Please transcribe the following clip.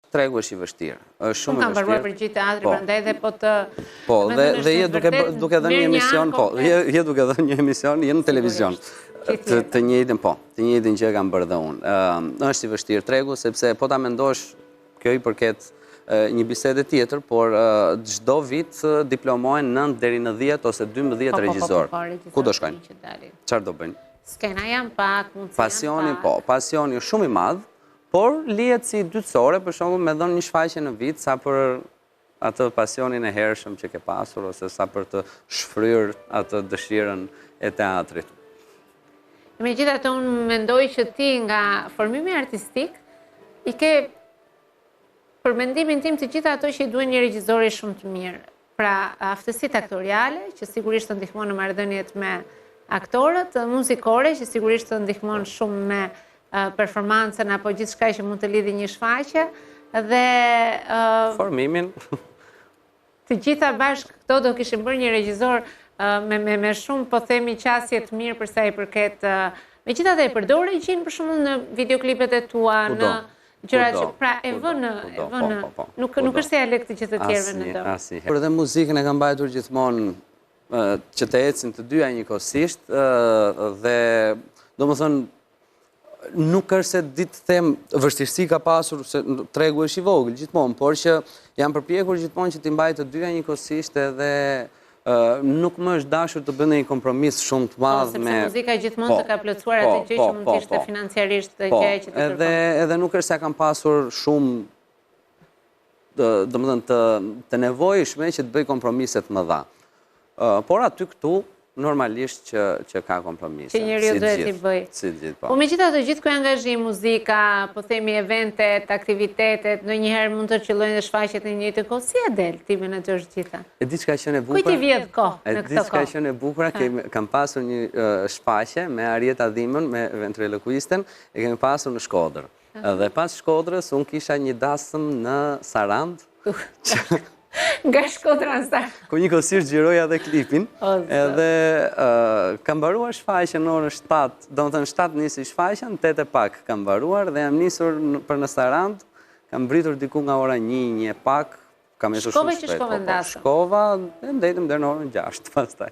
Tregu është i vështirë. Është shumë i vështirë. Kam mbaruar për gjithë teatrin, po. prandaj dhe po të Po, dhe dhe je duke duke dhënë një emision, po, je je duke dhënë një emision, je në televizion. Të të njëjtën, po, të njëjtën gjë kam bërë dhe unë. Ë, është i vështirë tregu sepse po ta mendosh, kjo i përket një bisede tjetër, por çdo vit diplomohen 9 deri në 10 ose 12 po, po, regjizorë. Ku do shkojnë? Çfarë do bëjnë? Skena janë pak, mundësi janë pak. Pasioni, po, pasioni është shumë i madh, Por lihet si dytësore, për shembull, me dhënë një shfaqje në vit sa për atë pasionin e hershëm që ke pasur ose sa për të shfryrë atë dëshirën e teatrit. Megjithatë unë mendoj që ti nga formimi artistik i ke për mendimin tim të gjitha ato që i duhen një regjizori shumë të mirë. Pra, aftësitë aktoriale, që sigurisht të ndihmon në marrëdhëniet me aktorët, muzikore, që sigurisht të ndihmon shumë me performancën apo gjithçka që mund të lidhi një shfaqje dhe formimin. Të gjitha bashkë këto do kishin bërë një regjizor me me me shumë po themi qasje të mirë për sa i përket megjithatë e përdor regjinë për shembull në videoklipet e tua, në Gjëra që pra e vë në e vë në po, po, po, nuk nuk është se ia lë këtë gjithë të tjerëve në dorë. Asnjëherë. Por edhe muzikën e kam mbajtur gjithmonë që të ecin të dyja njëkohësisht dhe domethënë nuk është se di të them vështirësi ka pasur se tregu është i vogël gjithmonë, por që jam përpjekur gjithmonë që t'i mbaj të dyja njëkohësisht edhe Nuk më është dashur të bëj ndonjë kompromis shumë të madh me... Po, sepse muzika gjithmonë të ka plotësuar atë gjë që mund të ishte financiarisht gjëja që ti kërkon. Edhe, edhe nuk është se kam pasur shumë, domethënë, të, të nevojshme që të bëj kompromise të mëdha. Por aty këtu, normalisht që, që ka kompromise. Që njeriu duhet t'i bëjë. Si gjithë, po. Po megjithatë gjithë ky angazhim, muzika, po themi eventet, aktivitetet, ndonjëherë mund të qëllojnë dhe shfaqjet në një të kohë, si ia del t'i menaxhosh të gjitha? E di çka ka qenë e bukur? Kujt i vjedh kohë në këto kohë? E di çka ka qenë e bukur, kam pasur një shfaqje me Arjeta Dhimën, me ventrilokuisten, e kemi pasur në Shkodër. Dhe pas Shkodrës, unë kisha një dasëm në Sarandë. Nga Shkodra në Sarandë. Ku njëkohësisht xhiroja dhe klipin. Edhe kam mbaruar shfaqjen në orën 7, domethënë 7 nisi shfaqja, në 8 e pak kam mbaruar dhe jam nisur për në Sarandë, kam mbërritur diku nga ora 1, 1 e pak, Kam ecur shumë shpejt. Shkove që shkove po, po, në dasëm. Shkova, e ndejtëm deri në orën 6 pastaj.